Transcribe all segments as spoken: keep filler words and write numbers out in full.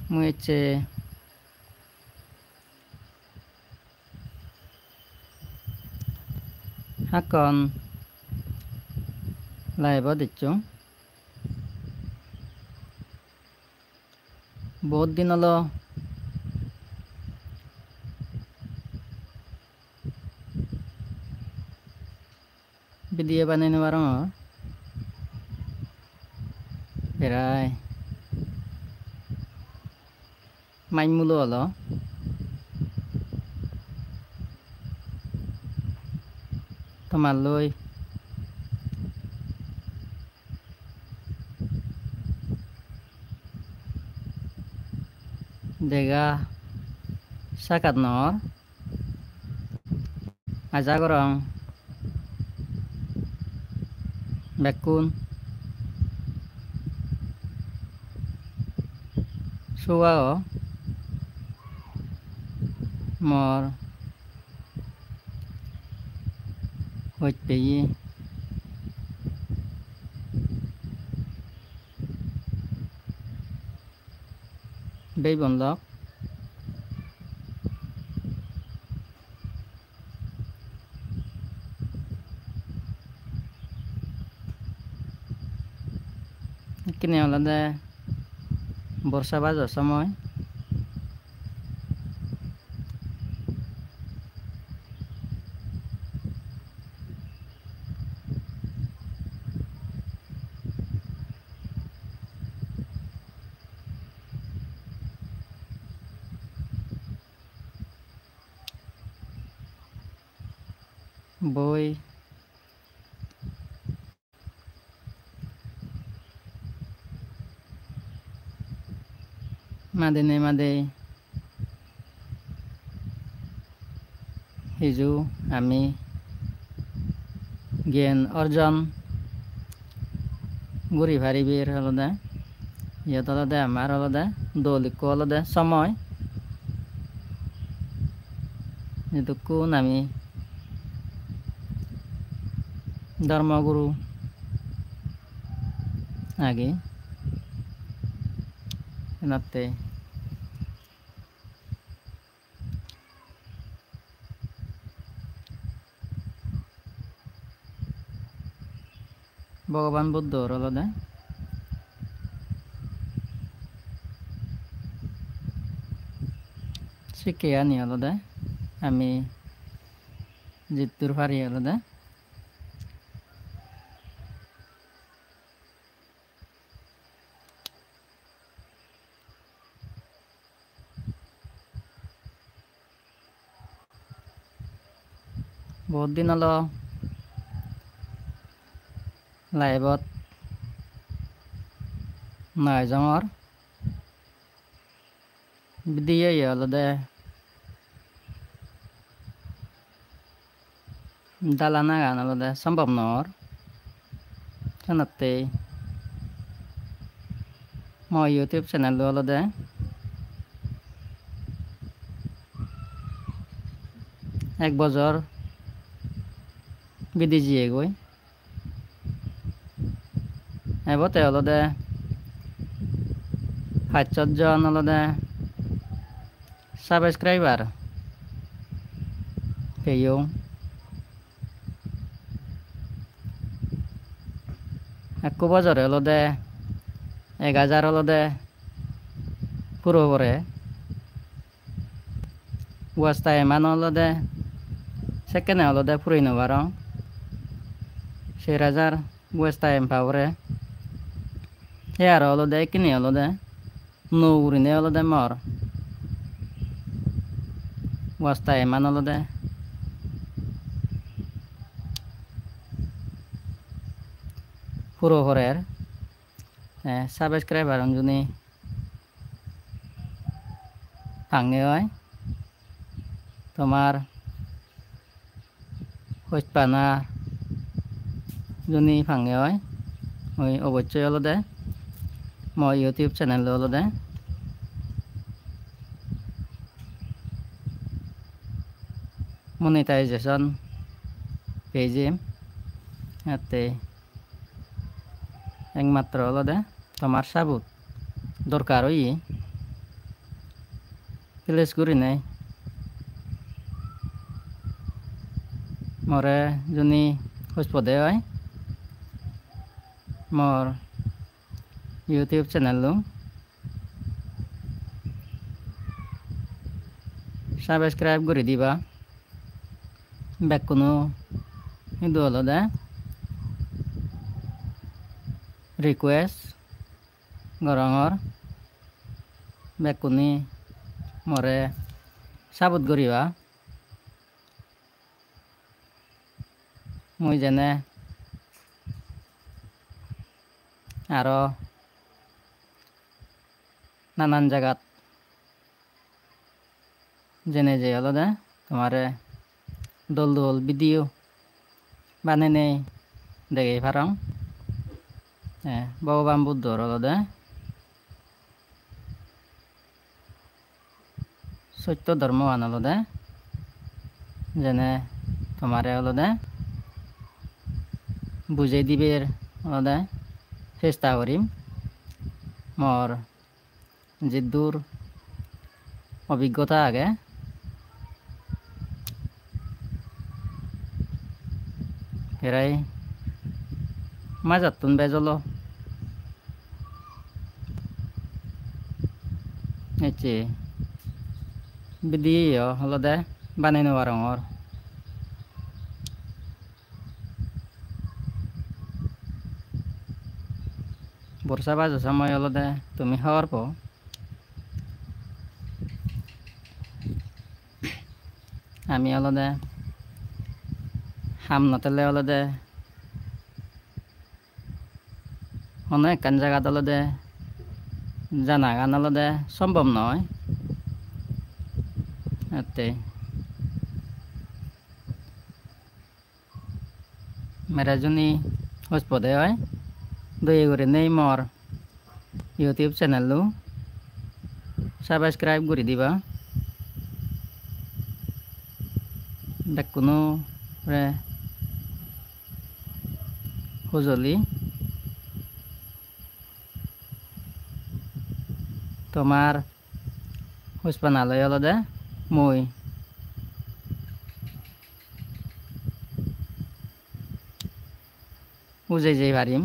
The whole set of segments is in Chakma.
Mui ecche hakkon live-ot ecchong. Bahut din olo video banei no parongor. Prai maj mulo olo tomar loi dega sakat nw or. Aja gorong bekkun suo ago mor hoj peye. Bhei bon lok, ekkene olode borsa bajo somoy. Boi madinei madei hiju ami gyan orjon guri paribar olode, iyot olode amar olode dol ekko olode somoy, jedukkun ami dhormo guru agi, senotte Bhogoban Buddhor olode sikkeyani olode ami jiddur pari olode Bahut din olo live-ot no ejongor. Video ye olode dalanagan olode sombhob nw or. Senotte mo YouTube channel-o olode ek bojor bidi jiyegoi. Ebote olode pachsot jon olode subscriber peyong. Ekko bojore olode ek hajar olode puro pore. Watch time an olode sekkene olode puri no parong. Ser hajar watch time pa pore. Te aro olode ekkene olode nuo gurine olode mor watch time an olode puro porer. Te subscriber un juni pange oi, tomar hojpana juni pange oi, mui obossoi olode mo YouTube channel olode monetization pei jem. Atte ekmatro olode tomar sabut dorkar oye. click gurinei more juni hoj pode oi, mor YouTube channel-o subscribe guri diba. Bekkuno idu olode request gorongor, bekkune more support guriba. Mui jene aro nanan jagat jene je olode tomare dol dol video banenei degei parong. Eh, Bhogoban Buddhor olode sotto dhormoan olode jene tomare olode bujei dibar olode chesta gorim. Mor jiddur obiggota age, prai majattun bej olo. Ecche video yo olode banei no parongor. Borsa bajo somoy olode tumi hobor po. Ami olode ham no thele olode hono ekkan jagat olode janagan olode sombom noi. Atte mere juni hoj pode oi, doye gurinei mor YouTube channel-o subscribe guri diba. Bekkunore hojoli. Tomar hojpanaloi olode mui ujei jei parim.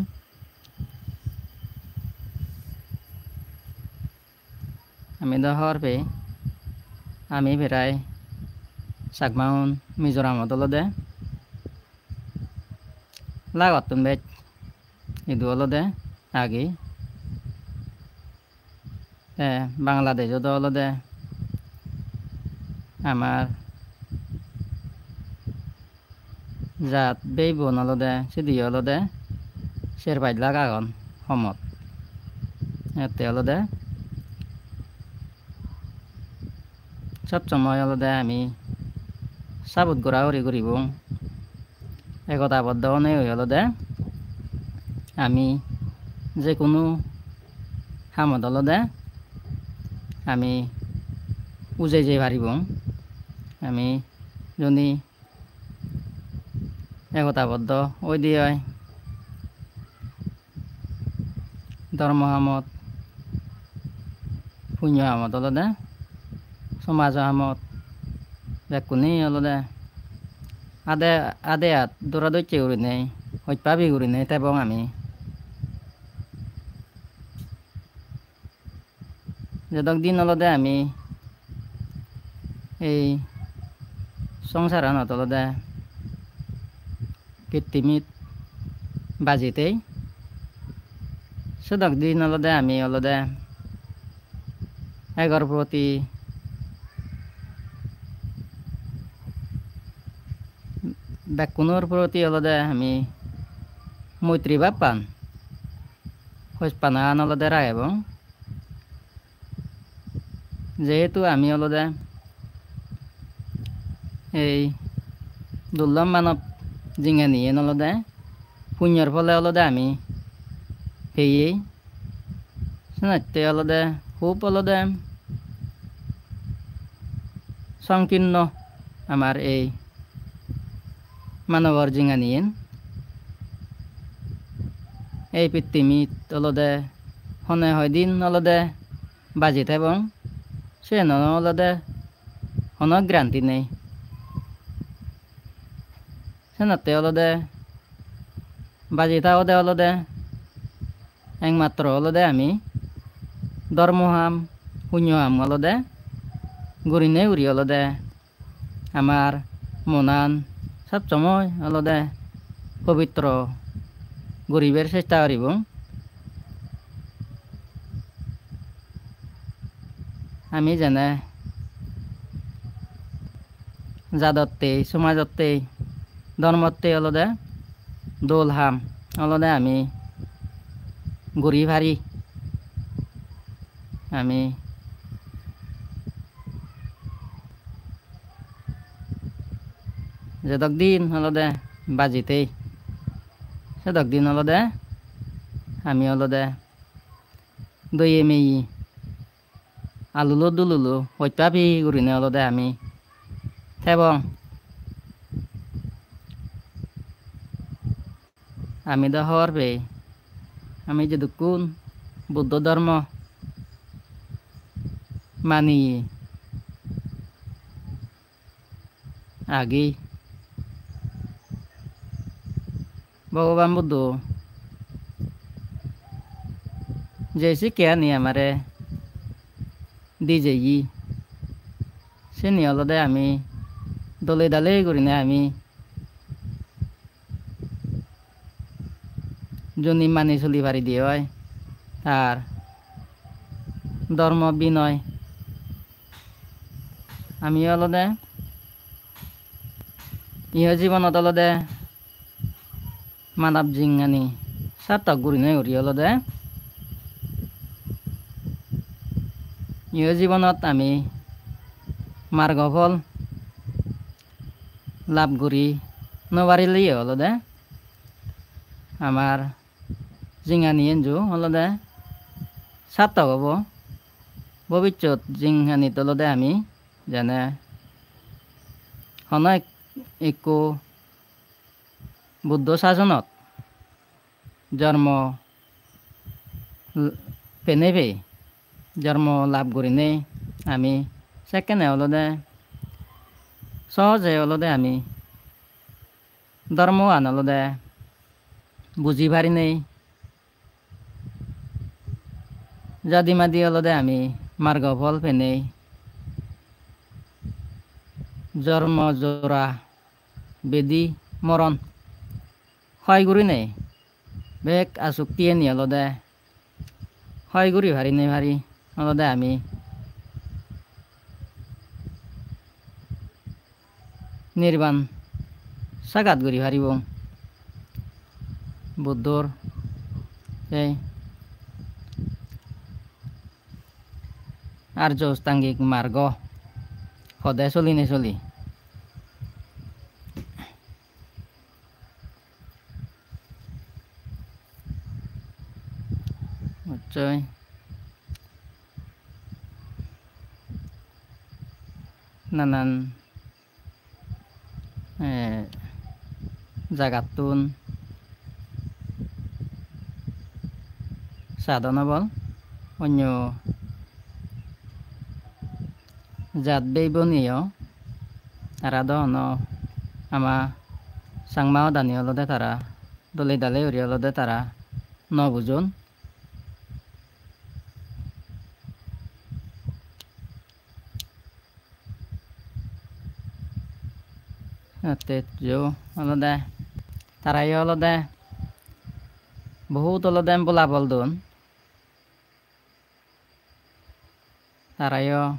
Ami do hobor pei, ami prai Chakmaun Mizoramot olode lagottun bej idu olode agi. Te Bangladeshot do olode amar jat bhei bon olode, sidiyo olode ser pach lakh agon homot. Ette olode sob somoi olode ami sabut gora guri guribong. Ekota boddo onei olode ami je hono hamot olode ami ujei jei paribong. Ami juni ekota boddo oide oi dhormo hamot, punyo hamot olode, somajo hamot bekkune olode ade ade at dora docche gurinei, hojpabi gurinei tebong ami. Jedok din olode ami ei songsaranot olode pittimit baji tei, sedok din olode ami olode egor proti, bekkunor proti olode ami moitri bhappan, hojpanagan olode ragebong. Jehetu ami olode ei durlob manob jinghaniyen olode punyor phole olode ami peyei. Senotte olode hub olode songkirno amar ei manobor jinghaniyen. Ei pittimit olode hone hoidin olode baji tebong, Siyen olode hono guarantee nei. Senotte olode baji thaode olode ekmatro olode ami dhormo ham, punyo ham olode gurinei guri olode amar monan sob somoi olode pobitro guribar chesta guribong. Ami jene jadotte, somajotte, dhormotte olode dol ham olode ami guri pari. Ami jedok din olode baji thei, sedok din olode ami olode doye meye, alulo dululo, hojpabi gurinei olode ami thebong. Ami do hobor pei, ami jedukkun Buddho dhormo mani agi, Bhogoban Buddho je sikkeyani amare di jeye, seni olode ami dole dale gurinei ami juni mani soli paride oi, tar dhormo binoy. Ami olode iho jibonot olode manob jinghani sartok gurinei guri olode iho jibonot ami margo phol lab guri no parile olode amar jinghani enjo olode sartok obo. Bobissot jinghanit olode ami jene hono ek-, ekko Buddho sasonot jormo l-, penei pei, jormo lab gurinei ami sekkene olode sohoje olode ami dhormoan olode buji parinei, jadi madi olode ami margo phol penei, jormo jora, bedi, moron hoi gurinei, bek asuktiyeni olode hoi guri parinei pari olode ami nirban sagat guri paribong. Buddhor ei Arjo Ostangik Margo pode solinei soli. Nischoi. Nanan, eh, jagattun sadon obol, onyo jat bei buniyo, tara do hono ama Changma hodani olode tara dole dale guri olode tara no bujon. Atte jo olode tarayo olode bohut olode bolabol don. Tarayo,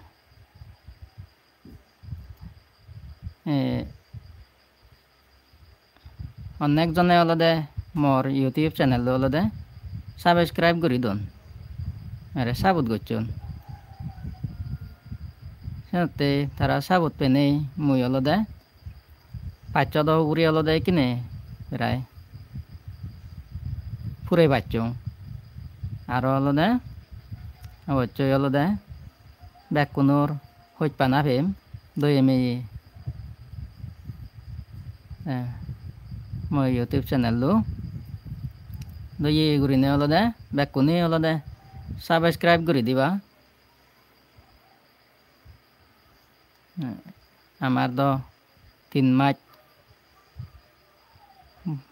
eh, onek jone olode mor YouTube channel-o olode subscribe guri don, ere support gocchon. Senotte tara support penei mui olode paccho do ugure olode ekkene prai pure pacchong. Aro olode obossoi olode bekkunor hojpana pem, doye meye, eh, mo YouTube channel-o doye gurine olode bekkune olode subscribe guri diba. Amar do tin mas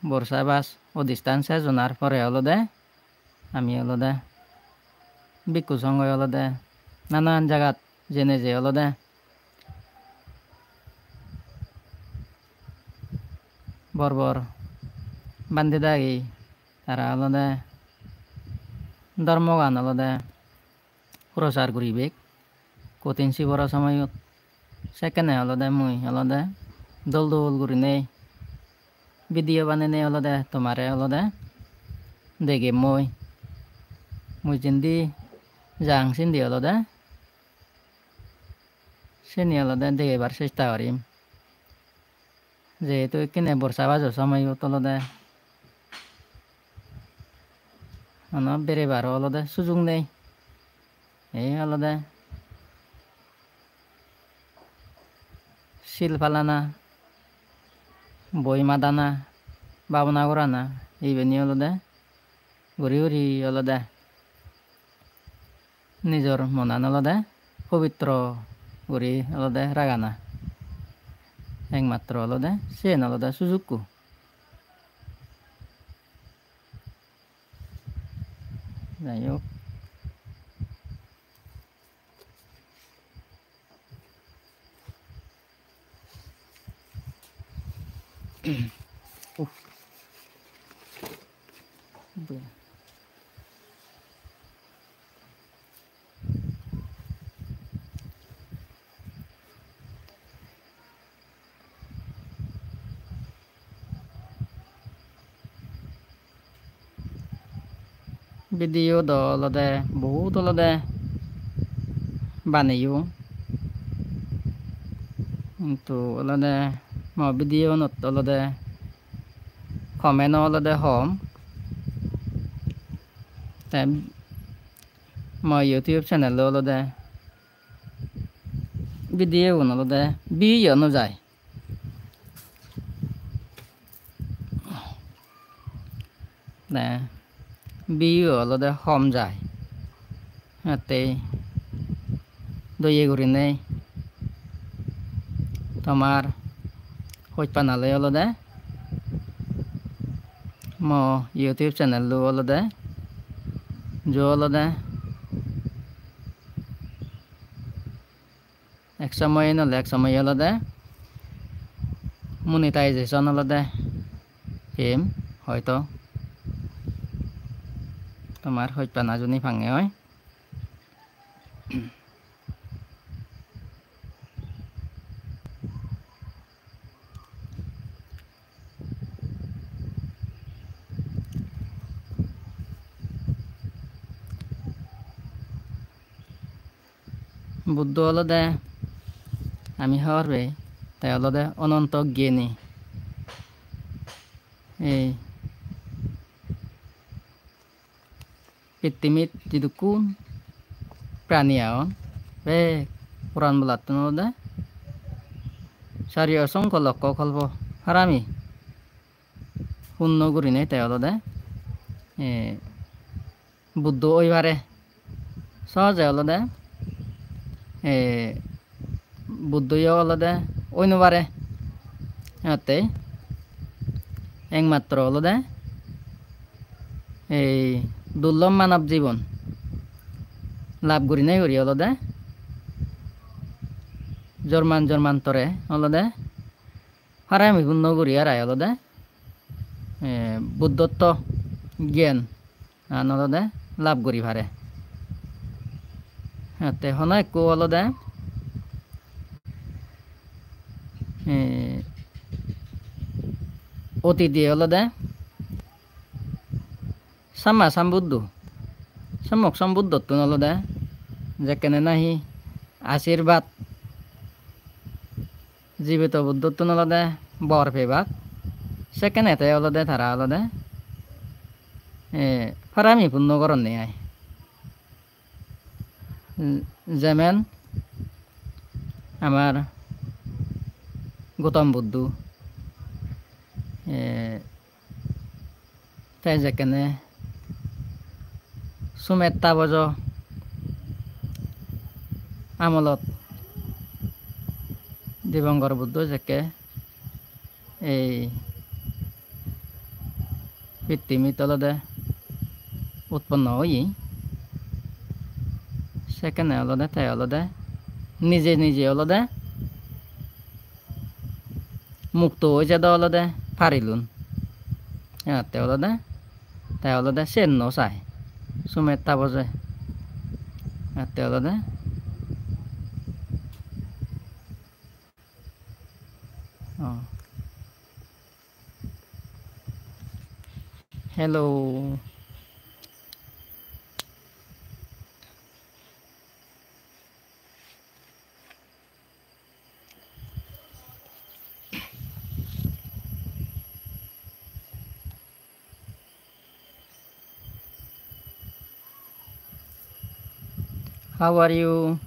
borsa bas odistan sej onar pore olode ami olode bhikkhu songhoi olode nanan jagat jene je olode bor bor bhante dagi tara olode dhormogan olode prochar guribek kothin siboro somoyot. Sekkene olode mui olode dol dol gurinei video banenei olode tomare olode degem mui. Mui jindi jang sindi olode seni olode degebar chesta gorim. Jehetu ekkene borsa bajo somoyot olode hono berebaro olode sujug nei. Ei olode sil palana, boi madana, babona gorana, ibeni olode guri guri olode nijor monan olode pobitro guri olode ragana. Ekmatro olode siyen olode sujukko. Jai hok. Video do olode bohut olode baneyong, hintu olode mo video unot olode comment o olode hom, te mo YouTube channel o olode video gun olode view yo no jai. Ne, view olode hom jai. Atte doye gurinei tomar hojpanaloi olode mo YouTube channel-o olode jo olode ek somoye nole ek somoye olode monetization olode pem hoito tomar hojpana juni pange oi. Buddho olode ami hobor pei te olode ononto gyani. Ei pittimit jidukkun prani agon, bek poran bolattun olode sari osongkho lokko kolpo harami punno gurinei te olode, eh, Buddho oi pare. Sohoje olode, eh, Buddho yo olode oi no pare. Otte ekmatro olode ei durlob manob jibon lab gurinei guri olode jorman jormantore olode harami punno guri arai olode, eh, Buddhotto gyan an olode lab guri pare. Te hono ekko olode, eh, otide olode Samma Sambuddho, Sommok Sambuddhottun olode jekkene nahi ashirbad jibito Buddhottun olode bor pebak, sekkene te olode tara olode, eh, parami punno goronne ai. Jemen amar Gautam Buddho, eh, te jekkene Sumedh Tapojo amolot Dipankar Buddho jekke ei pittimit olode utponno oye, sekkene olode te olode nije nije olode mukto oi jedo olode parilun. Ette olode, te olode sen no sai. Sumetta boje. Ette olode. Oh. Hello. How are you?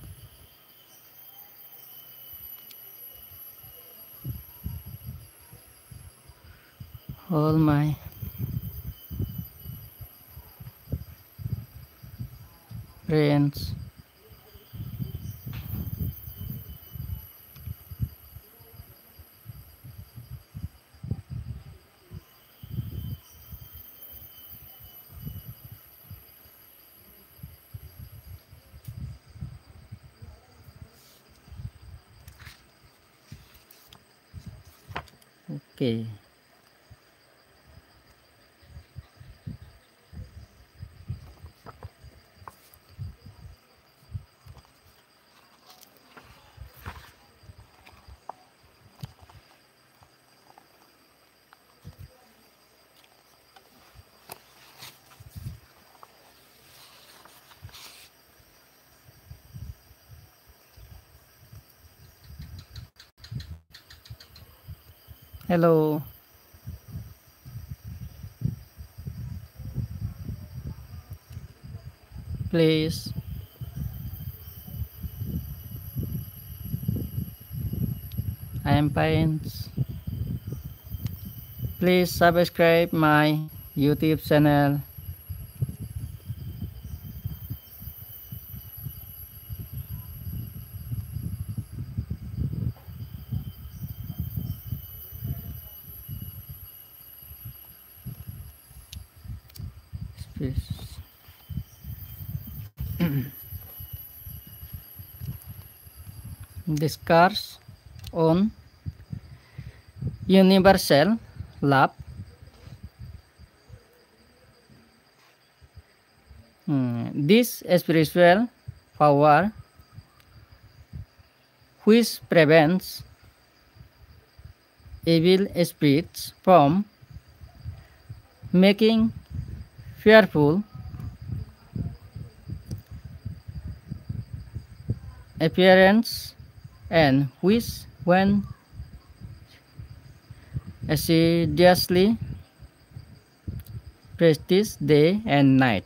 All my friends. Okay. Hello. Please. I am fine. Please subscribe my YouTube channel. Space. Discourse on universal love. Hmm, this spiritual power which prevents evil spirits from making fearful appearance and which, when assiduously practice day and night,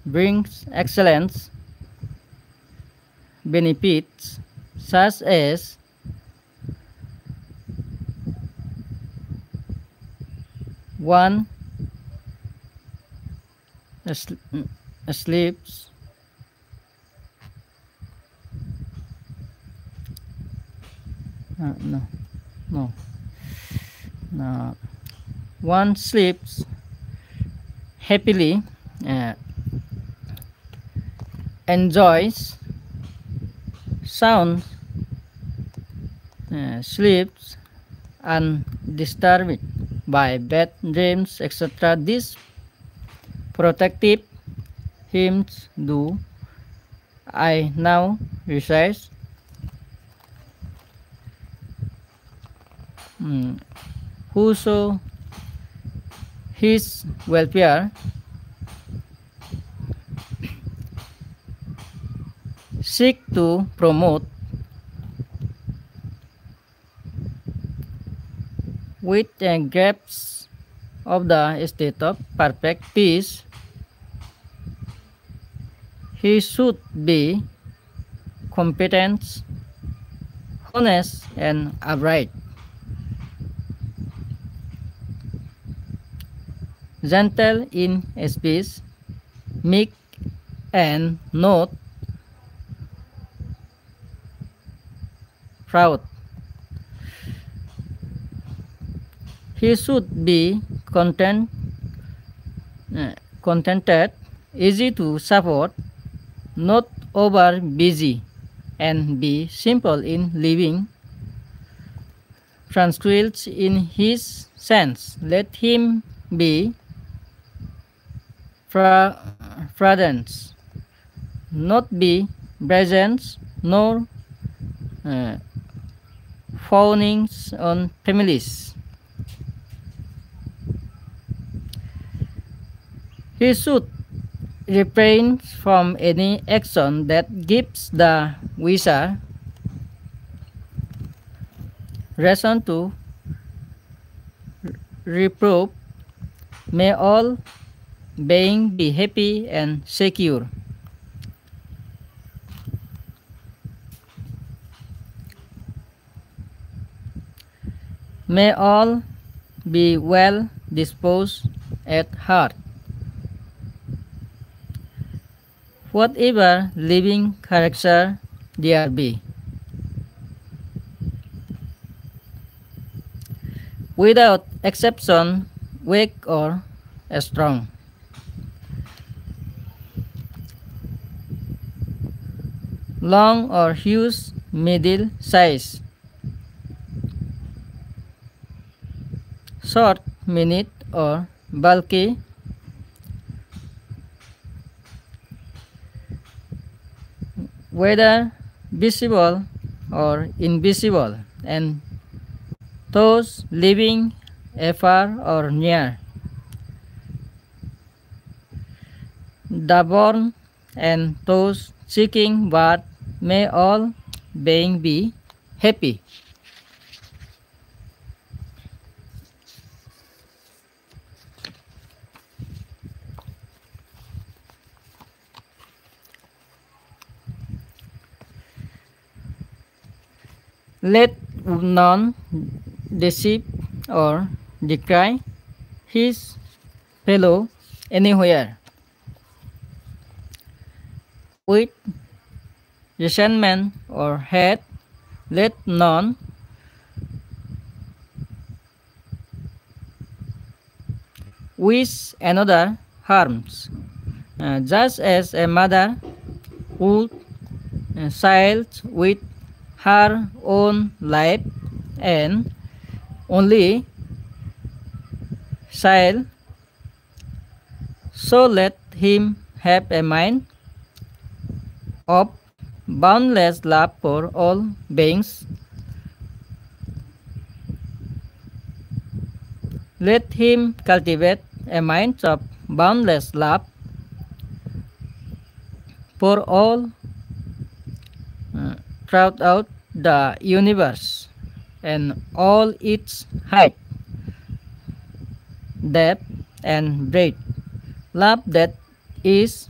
brings excellent benefits such as one, sl-, sleeps, uh, no, no, no. One sleeps happily, uh, enjoys sound, uh, sleeps undisturbed by bad dreams, et cetera. These protective hymns do I now recite. Hmm. Whoso his welfare seek to promote with a grasp of the state of perfect peace, he should be competent, honest, and upright, gentle in speech, meek, and not proud, He should be content, eh, contented, easy to support, not over busy, and be simple in living, tranquil in his sense. Let him be fra-, prudence, not be brazen, nor, eh, frowning on families. He should refrain from any action that gives the wiser reason to reprove. May all being be happy and secure. May all be well disposed at heart. Whatever living character there be, without exception, weak or strong, long or huge, middle size, short, minute or bulky, whether visible or invisible, and those living afar or near. The born and those seeking birth, may all being be happy. Let none deceive or decry his fellow anywhere with resentment or hate. Let none wish another harms. Uh, just as a mother would, uh, child with her own life and only child, so let him have a mind of boundless love for all beings. Let him cultivate a mind of boundless love for all, uh, throughout the universe and all its height, depth, and breadth. Love that is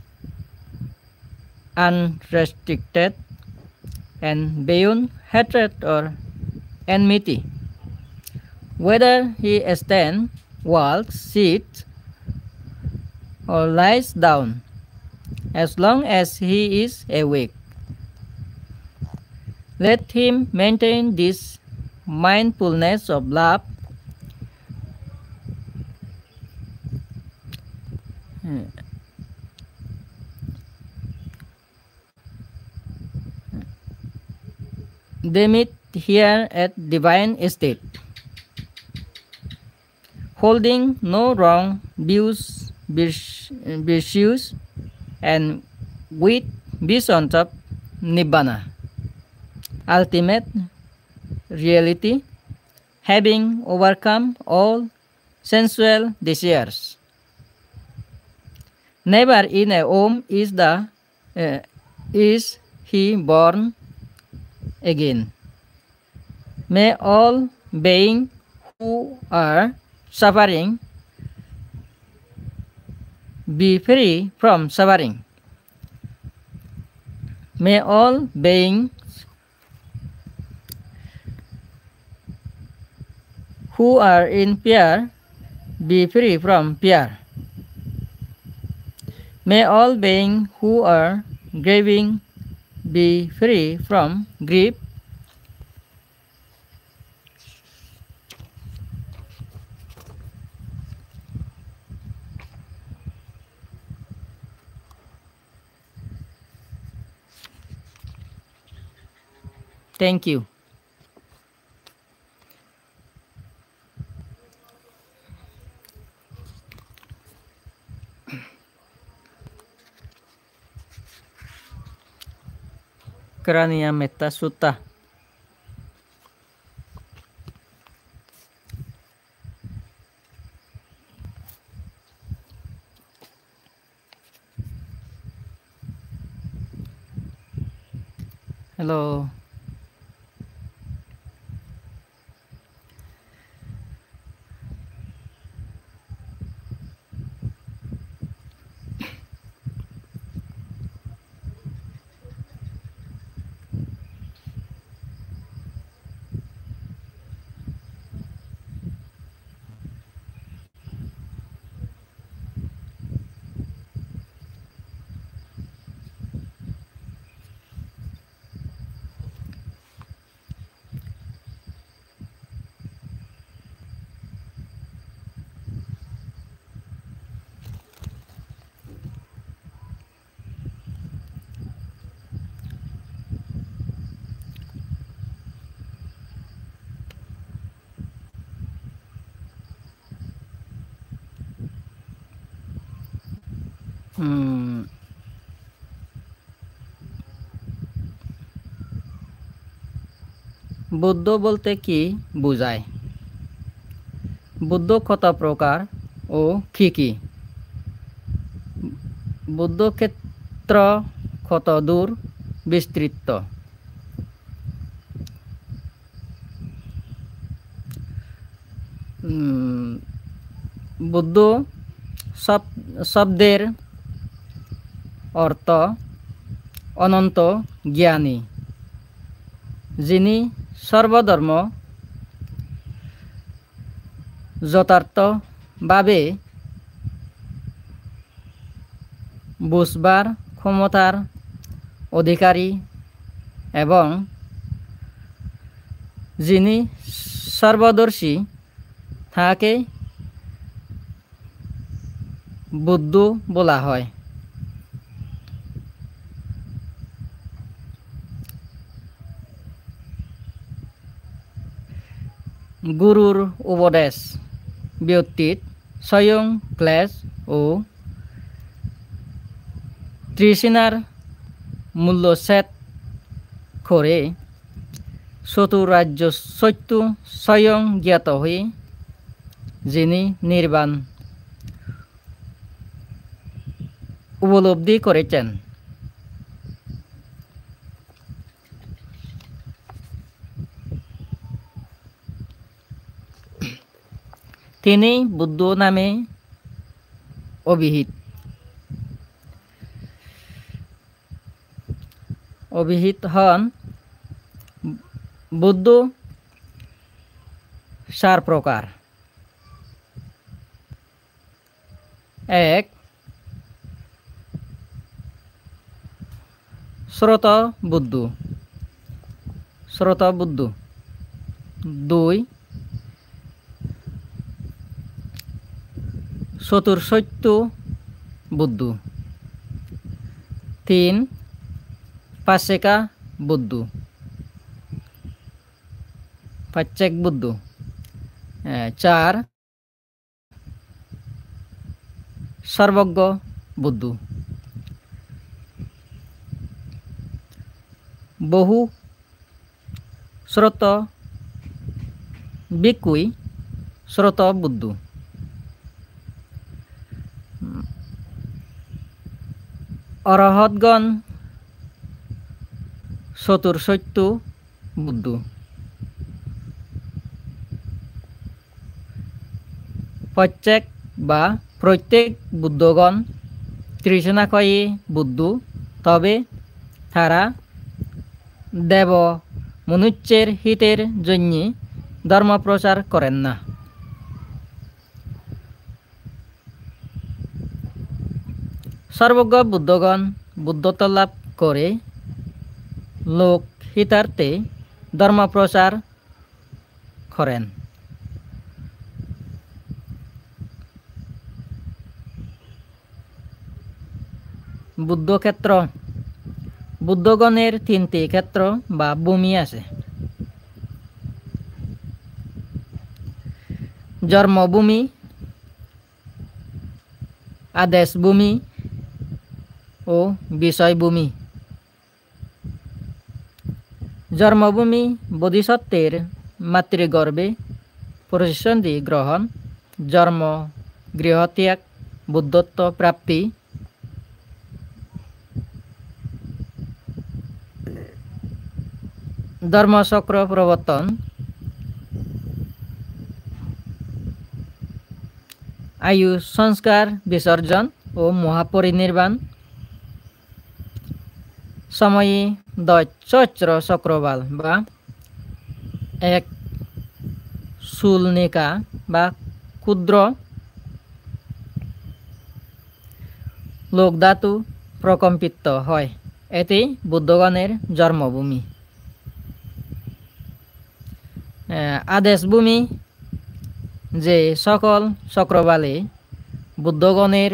unrestricted and beyond hatred or enmity. Whether he stands, walks, sits, or lies down, as long as he is awake, let him maintain this mindfulness of love. They meet here at divine state, holding no wrong views, vir-, virtues, and with visions of Nibbana, ultimate reality, having overcome all sensual desires. Never in a womb is the, eh, is he born again. May all being who are suffering be free from suffering. May all beings who are in fear be free from fear. May all beings who are grieving be free from grief. Thank you. Karaniya Metta Sutta. Hello. Hmm. Buddho bolte ki bujai? Buddho koto prokar o ki ki? Buddho khetro koto dur bistritto? উম, বুদ্ধ শব-, শব্দের অর্থ অনন্ত জ্ঞানী, যিনি সর্বধর্ম যথার্থভাবে বুঝবার ক্ষমতার অধিকারী এবং যিনি সর্বদর্শী, তাকে বুদ্ধ বলা হয়। গুরুর উপদেশ ব্যতীত স্বয়ং ক্লেশ ও তৃষ্ণার মূল্যচ্ছেদ করে চতুরার্য সত্য স্বয়ং জ্ঞাত হয়ে যিনি নির্বাণ উপলব্ধি করেছেন, তিনি বুদ্ধ নামে অভিহিত। অভিহিত হন। বুদ্ধ চার প্রকার। এক, স্রোত বুদ্ধ, স্রোত বুদ্ধ। দুই, চতুর্সত্য বুদ্ধ। তিন, পাচেকা বুদ্ধ, পাচেক বুদ্ধ। এ, চার, সর্বজ্ঞ বুদ্ধ। বহু স্রোত ভিক্ষুই স্রোত বুদ্ধ। অরহতগণ চতুর্সত্য বুদ্ধ। প্রত্যেক বা প্রত্যেক বুদ্ধগণ তৃষ্ণাক্ষয়ী বুদ্ধ, তবে তারা দেব মনুষ্যের হিতের জন্য ধর্ম প্রচার করেন না। সর্বজ্ঞ বুদ্ধগণ বুদ্ধত্ব লাভ করে লোক হিতার্থে ধর্ম প্রচার করেন। বুদ্ধক্ষেত্র। বুদ্ধগণের তিনটি ক্ষেত্র বা ভূমি আছে। জন্মভূমি, আদেশভূমি ও বিষয়ভূমি। জন্মভূমি বোধিসত্ত্বের মাতৃগর্ভে প্রতিসন্ধি গ্রহণ, জন্ম, গৃহত্যাগ, বুদ্ধত্ব প্রাপ্তি, ধর্মচক্র প্রবর্তন, আয়ু সংস্কার বিসর্জন ও মহাপরিনির্বাণ। সময়ে দশ সহস্র চক্রবাল বা এক চুলনিকা বা ক্ষুদ্র লোক ধাতু প্রকম্পিত হয়। এটি বুদ্ধগণের জন্মভূমি। আহ, আদেশভূমি, যে সকল চক্রবালে বুদ্ধগণের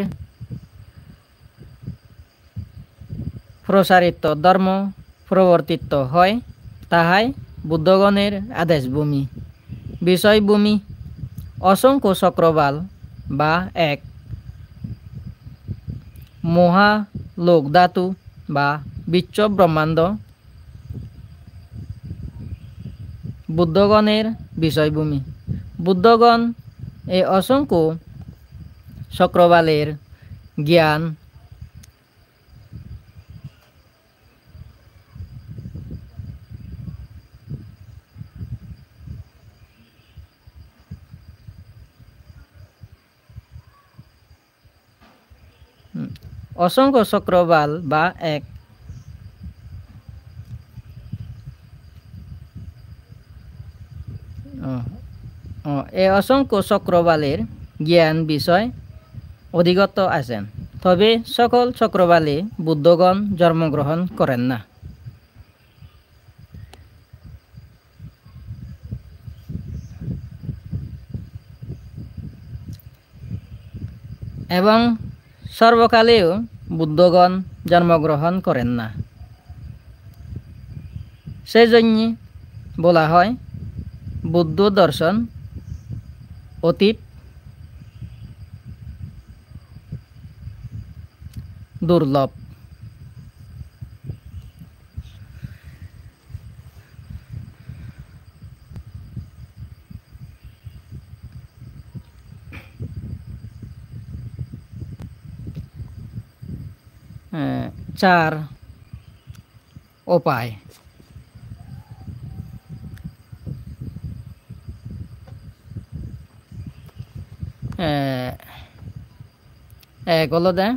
প্রচারিত ধর্ম প্রবর্তিত হয়, তাহাই বুদ্ধগণের আদেশভূমি। বিষয়ভূমি, অসংখ্য চক্রবাল বা এক মহা লোক ধাতু বা বিশ্ব ব্রহ্মাণ্ড বুদ্ধগণের বিষয়ভূমি। বুদ্ধগণ এই অসংখ্য চক্রবালের জ্ঞান হুম, অসংখ্য চক্রবাল বা এক, ও, ও, এ অসংখ্য চক্রবালের জ্ঞান বিষয় অধিগত আছেন। তবে সকল চক্রবালে বুদ্ধগণ জন্মগ্রহণ করেন না। এবং সর্বকালেও বুদ্ধগণ জন্মগ্রহণ করেন না। সেই জন্যে বলা হয় বুদ্ধ দর্শন অতীব দুর্লভ। এ, চার উপায়। এ, এক olode,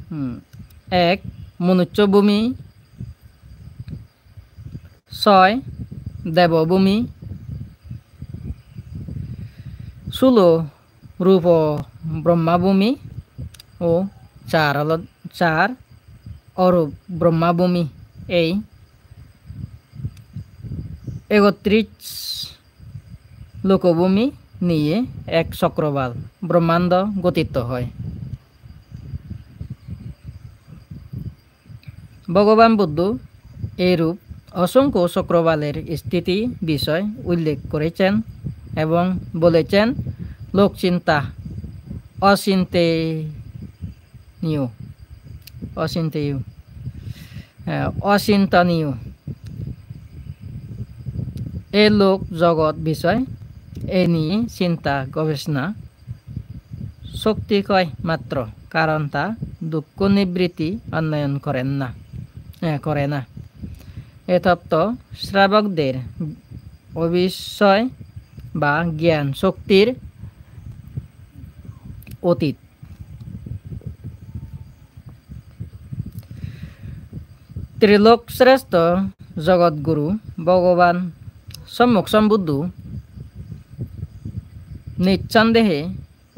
হুম, এক, মনুষ্য ভূমি, ছয়, দেবভূমি, ষোলো, রূপ ব্রহ্মভূমি ও চার হল, চার, অরূপ ব্রহ্মভূমি। এই একত্রিশ লোকভূমি নিয়ে এক চক্রবাল ব্রহ্মাণ্ড গঠিত হয়। ভগবান বুদ্ধ এইরূপ অসংখ্য চক্রবালের স্থিতি বিষয় উল্লেখ করেছেন এবং বলেছেন, লোক চিন্তা অচিন্তনীয়, অচিন্তনীয়, আহ, অচিন্তনীয়। এ লোক জগৎ বিষয়, এ নিয়ে চিন্তা গবেষণা শক্তি ক্ষয় মাত্র, কারণ তা দুঃখ নিবৃত্তি উন্নয়ন করেন না, এ, করে না। এ তত্ত্ব শ্রাবকদের অবিষয় বা জ্ঞান শক্তির অতীত। ত্রিলোক শ্রেষ্ঠ জগৎগুরু ভগবান সম্যক সম্বুদ্ধ নিঃসন্দেহে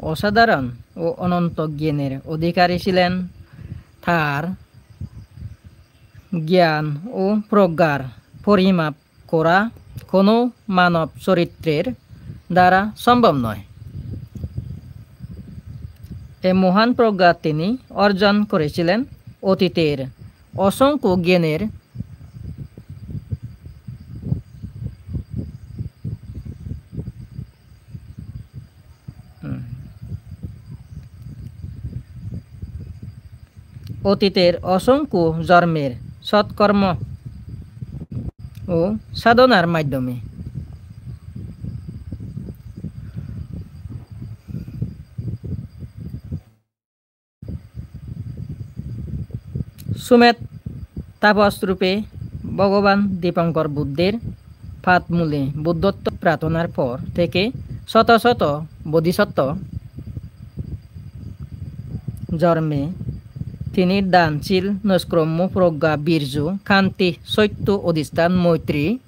অসাধারণ ও অনন্ত জ্ঞানের অধিকারী ছিলেন। তার জ্ঞান ও প্রজ্ঞার পরিমাপ করা কোনো মানব চরিত্রের দ্বারা সম্ভব নয়। এ মহান প্রজ্ঞা তিনি অর্জন করেছিলেন অতীতের অসংখ্য জ্ঞানের, হুম, অতীতের অসংখ্য জন্মের সৎকর্ম ও সাধনার মাধ্যমে সুমেধ তাপস রূপে ভগবান দীপঙ্কর বুদ্ধের পাদমূলে বুদ্ধত্ব প্রার্থনার পর থেকে শত শত বোধিসত্ত্ব জন্মে তিনি দান, শীল, নৈষ্ক্রম্য, প্রজ্ঞা, বীর্য, ক্ষান্তি, সত্য, অধিষ্ঠান, মৈত্রী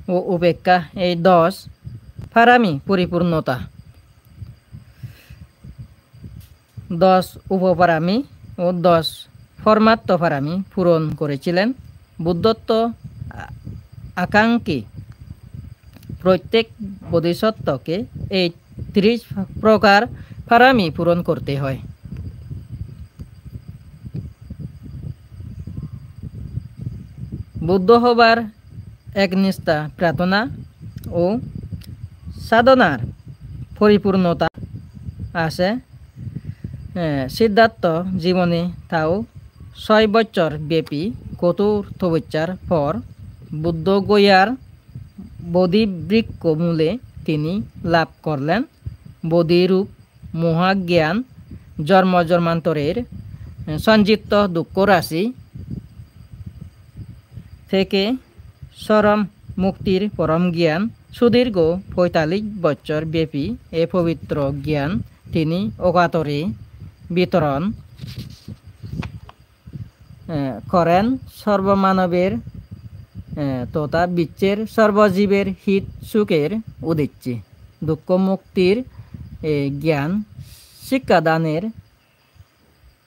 ও উপেক্ষা, এই দশ পারামি পরিপূর্ণতা, দশ উপপারামি ও দশ পরমাত্ম পারামি পূরণ করেছিলেন। বুদ্ধত্ব আ-, আকাঙ্ক্ষী প্রত্যেক বোধিসত্ত্বকে এই ত্রিশ প্রকার পারামি পূরণ করতে হয়। বুদ্ধ হবার একনিষ্ঠ প্রার্থনা ও সাধনার পরিপূর্ণতা আছে। এ, সিদ্ধার্থ জীবনে তাও ছয় বছর ব্যাপী কঠোর তপস্যার পর বুদ্ধ গয়ার বোধি বৃক্ষ মূলে তিনি লাভ করলেন বোধিরূপ মহাজ্ঞান। জন্ম জন্মান্তরের সঞ্চিত দুঃখ রাশি থেকে চরম মুক্তির পরম জ্ঞান। সুদীর্ঘ পঁয়তাল্লিশ বছর ব্যাপী এ পবিত্র জ্ঞান তিনি অকাতরে বিতরণ এ, করেন সর্বমানবের, এ, তথা বিশ্বের সর্বজীবের হিত সুখের উদ্দেশ্যে। দুঃখ মুক্তির, এ, জ্ঞান শিক্ষাদানের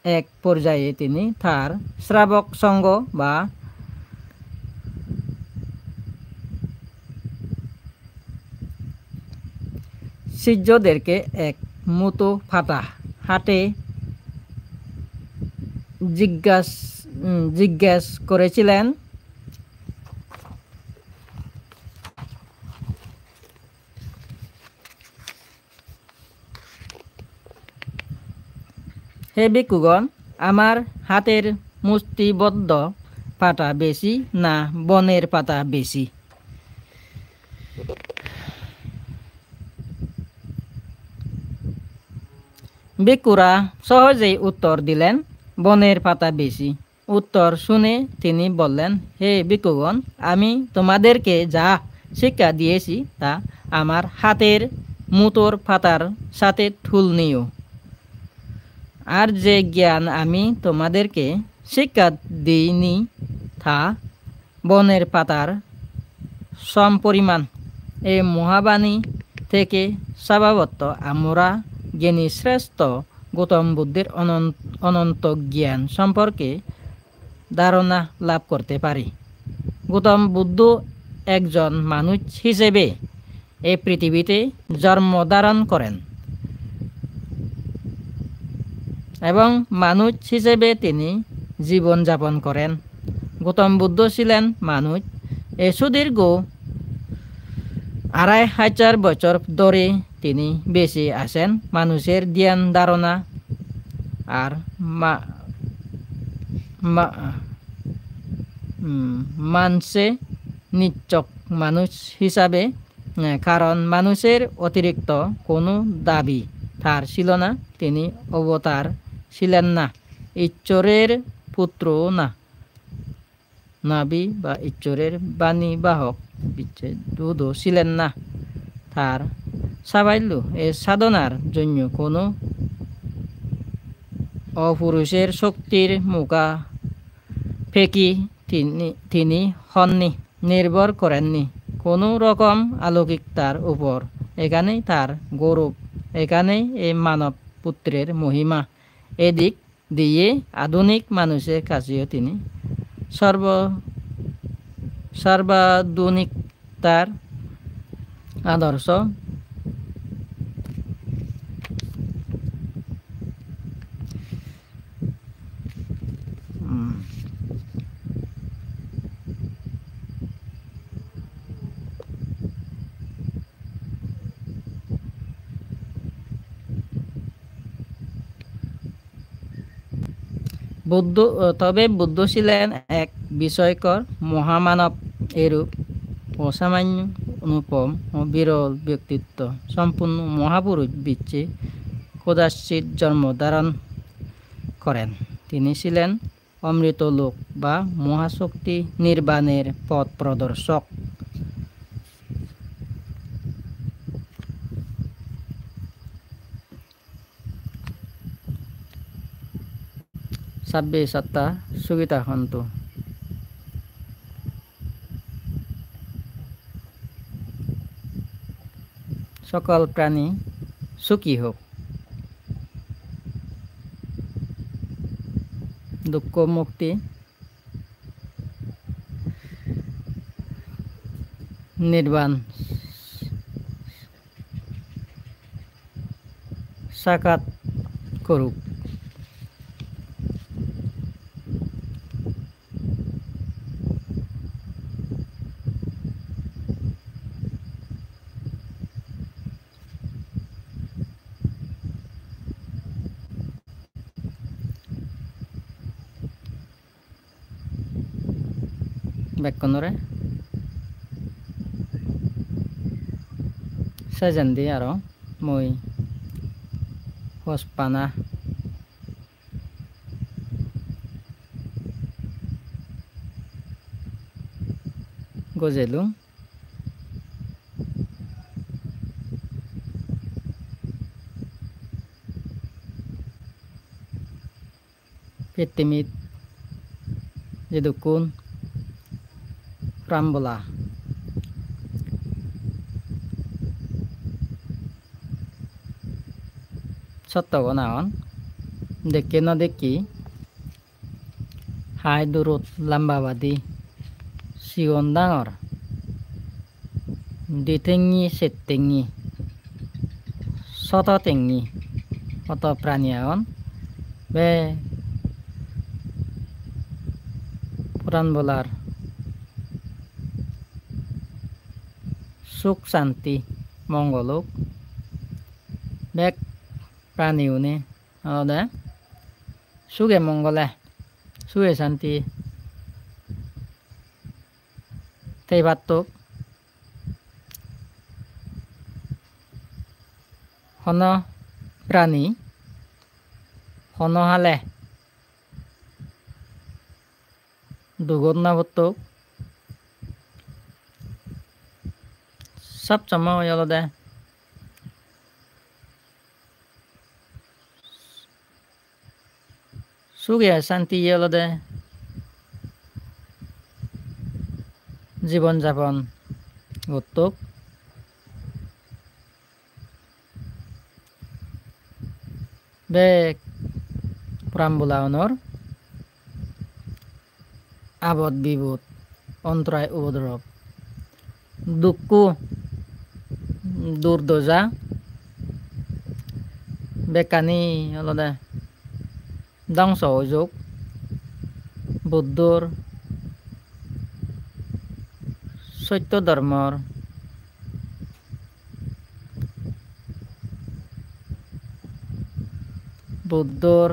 এক পর্যায়ে তিনি তার শ্রাবক সংঘ বা শিষ্যদেরকে এক মুঠো পাতা হাতে জিজ্ঞাস-, উম, জিজ্ঞেস করেছিলেন, "হে ভিক্ষুগণ, আমার হাতের মুষ্টিবদ্ধ পাতা বেশি না বনের পাতা বেশি?" ভিক্ষুরা সহজেই উত্তর দিলেন, "বনের পাতা বেশি।" উত্তর শুনে তিনি বললেন, "হে ভিক্ষুগণ, আমি তোমাদেরকে যা শিক্ষা দিয়েছি তা আমার হাতের মুঠোর পাতার সাথে তুলনীয়। আর যে জ্ঞান আমি তোমাদেরকে শিক্ষা দিইনি তা বনের পাতার সমপরিমাণ।" এই মহাবাণী থেকে স্বভাবত আমরা জ্ঞানী শ্রেষ্ঠ গৌতম বুদ্ধের অনন-, অনন্ত জ্ঞান সম্পর্কে ধারণা লাভ করতে পারি। গৌতম বুদ্ধ একজন মানুষ হিসেবে এই পৃথিবীতে জন্ম ধারণ করেন এবং মানুষ হিসেবে তিনি জীবন যাপন করেন। গৌতম বুদ্ধ ছিলেন মানুষ। এ সুদীর্ঘ আড়াই হাজার বছর ধরে তিনি বেঁচে আছেন। মানুষের ধ্যান ধারণা আর মা-, মা-, উম, মানসে নিচ্ছক মানুষ হিসাবে, এ, কারণ মানুষের অতিরিক্ত কোনো দাবি তার ছিল না। তিনি অবতার ছিলেন না, ঈশ্বরের পুত্রও না। নাবি বা ঈশ্বরের বাণী বাহক বিচ্ছেদ দুধও ছিলেন না। তার সাফল্য এ সাধনার জন্য কোনো অপুরুষের শক্তির মুখাপেক্ষী তিনি, তিনি হননি, নির্ভর করেননি কোনো রকম অলৌকিকতার উপর। এখানেই তার গৌরব, এখানেই এই মানব পুত্রের মহিমা। এদিক দিয়ে আধুনিক মানুষের কাছেও তিনি সর্ব-, সর্বাধুনিকতার আদর্শ। বুদ্ধ, তবে বুদ্ধ ছিলেন এক বিস্ময়কর মহামানব, এরূপ অসামান্য, অনুপম ও বিরল ব্যক্তিত্ব সম্পন্ন মহাপুরুষ বিশ্বে কদাচিৎ জন্ম ধারণ করেন। তিনি ছিলেন অমৃত লোক বা মহাশক্তি নির্বাণের পথ প্রদর্শক। Sabbe satta sukhita hontu। সকল প্রাণী সুখী হোক। দুঃখ মুক্তি, নির্বাণ সাক্ষাৎ করুক। Bekkunore sejendi aro mui hospana gojelung. Pittimit jedukkun pran bola sottogun agon, dekke no dekki, hai durot lamba badi, sigon dangor, di tengi, ser tengi, soto tengi, hoto prani agon. Be pran bolar suk santi mongol ok. Bek prani une olode suge mongole, suge santi tei pattok. Hono prani, hono hale dugot no pottok. Sob somoi olode suge santiye olode jibon japon gottok. Bek pran bola onor abot bibot, ontorai upodrob, dukku, durdoja bekkani olode dongso ojok. Buddhor sotto dhormor, Buddhor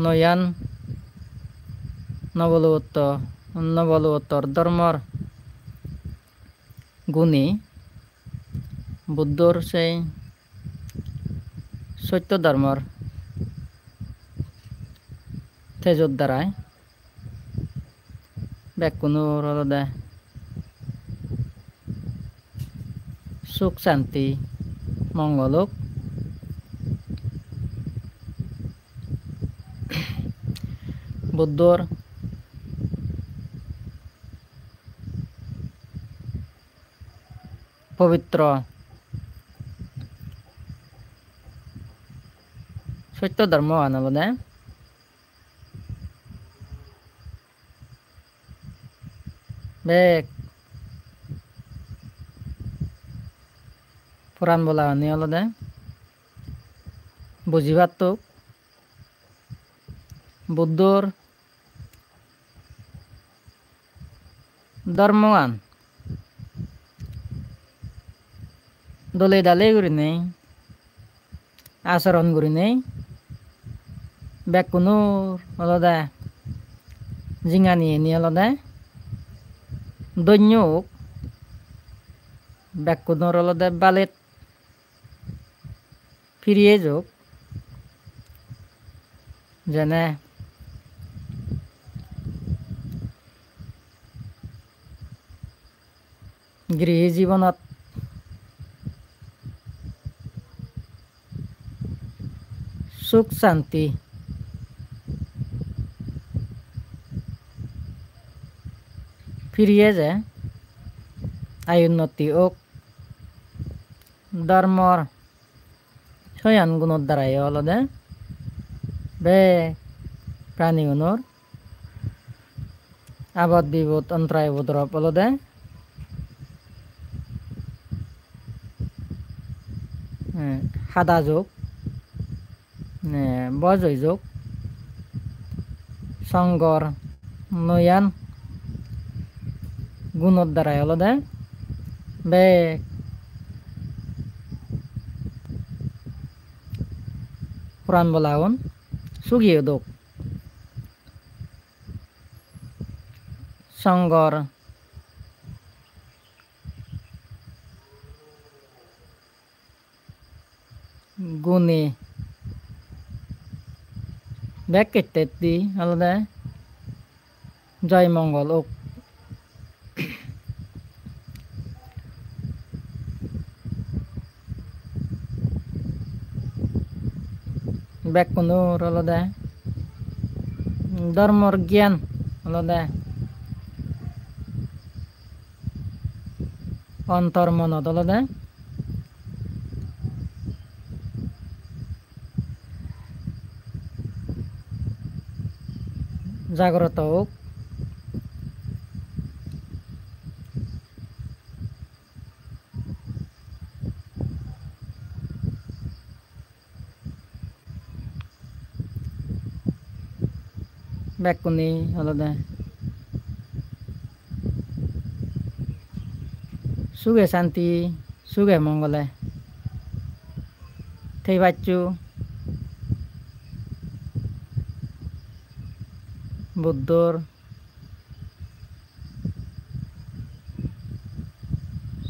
noyan nobolotto-, nobolottor dhormor guni Buddhor sei sotto dhormor tejor darai bekkunor olode suk santi mongol ok. Buddhor pobitro sotto dhormoan olode bek poran bolagani olode buji pattok. Buddhor dhormogan dole dale gurinei asoron gurinei bekkunor olode jinganiyeni olode donyo ok, bekkunor olode balet piri ejok, jene grihi jibonot suk santi piri eje, ayu unnoti ok, dhormor soyan gunor darai olode bek pranigunor abot bibot ontorai upodrap olode, eh, hada jok, eh, boj oi jok, songor noyan gunor darai olode bek puran bolagun sugi odok. Songor gune bek kettetti olode joy mongol ok. Bekkunor olode dhormor gyan olode ontor monot olode jagroto ok. Bekkune olode suge santi, suge mongole thei paccho. Buddhor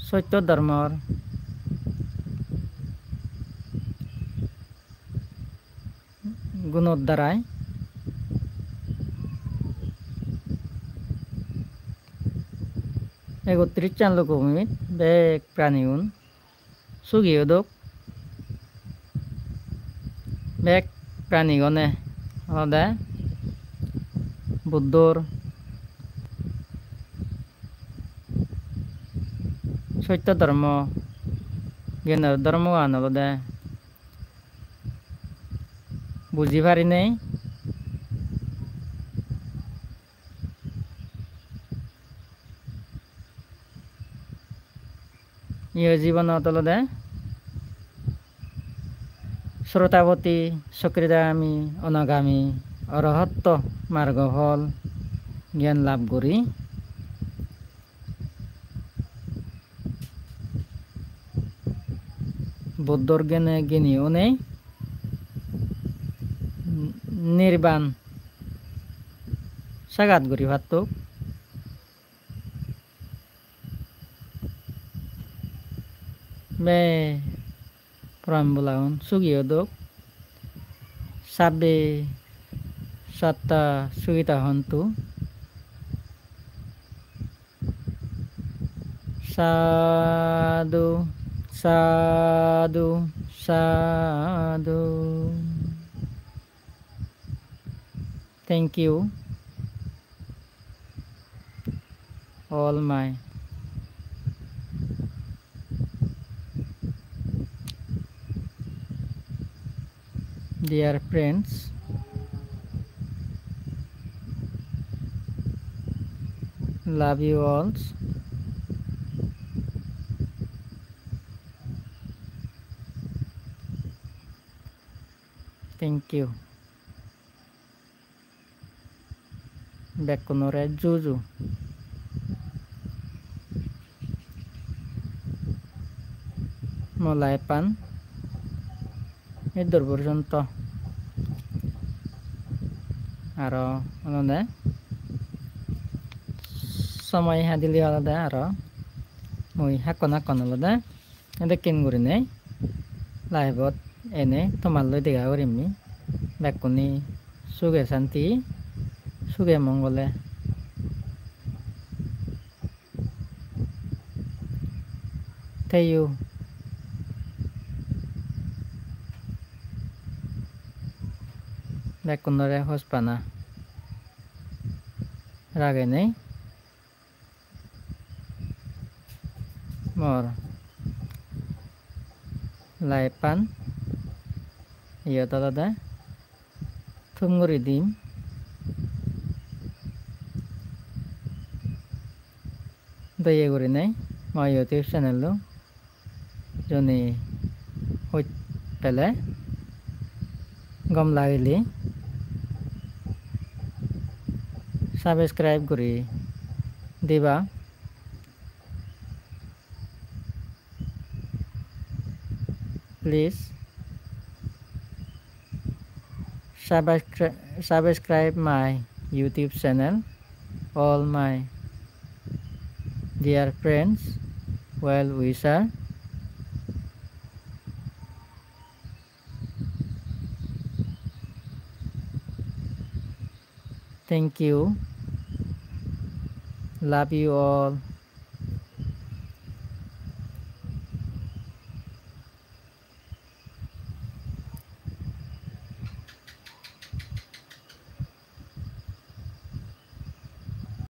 sotto dhormor gunor darai ekottrisan lokobhumit bek pranigun sugi odok. Bek pranigune olode Buddhor sotto dhormo, gyanor dhormogan olode buji parinei. Iyo jibonot olode Srotapatti, Sokridagami, Anagami, Arahatto margo phol gyan lab guri Buddhor gyane gyani onei nirban sagat guri pattok. Be, poran bolagun sugi odok. Sabbe satta sukhita hontu. Sadhu, sadhu, sadhu. Thank you. All my dear friends, love you all. Thank you. Bekkunore juju. Mo life-an Eddur porjonto. Aro olode somoy hadile olode aro mui hakkon hakkon olode edokken gurinei live-ot enei tomar loi dega gurimmi. Bekkune suge santi, suge mongole theyo. Bekkunore hospana ragenei mor live-an iyot olode thum guri dim. Doye gurinei mo YouTube channel-o juni hoj pele, gom lagile subscribe guri diba. Please subscri-, subscribe my YouTube channel. All my dear friends, well wisher, thank you. Love you all.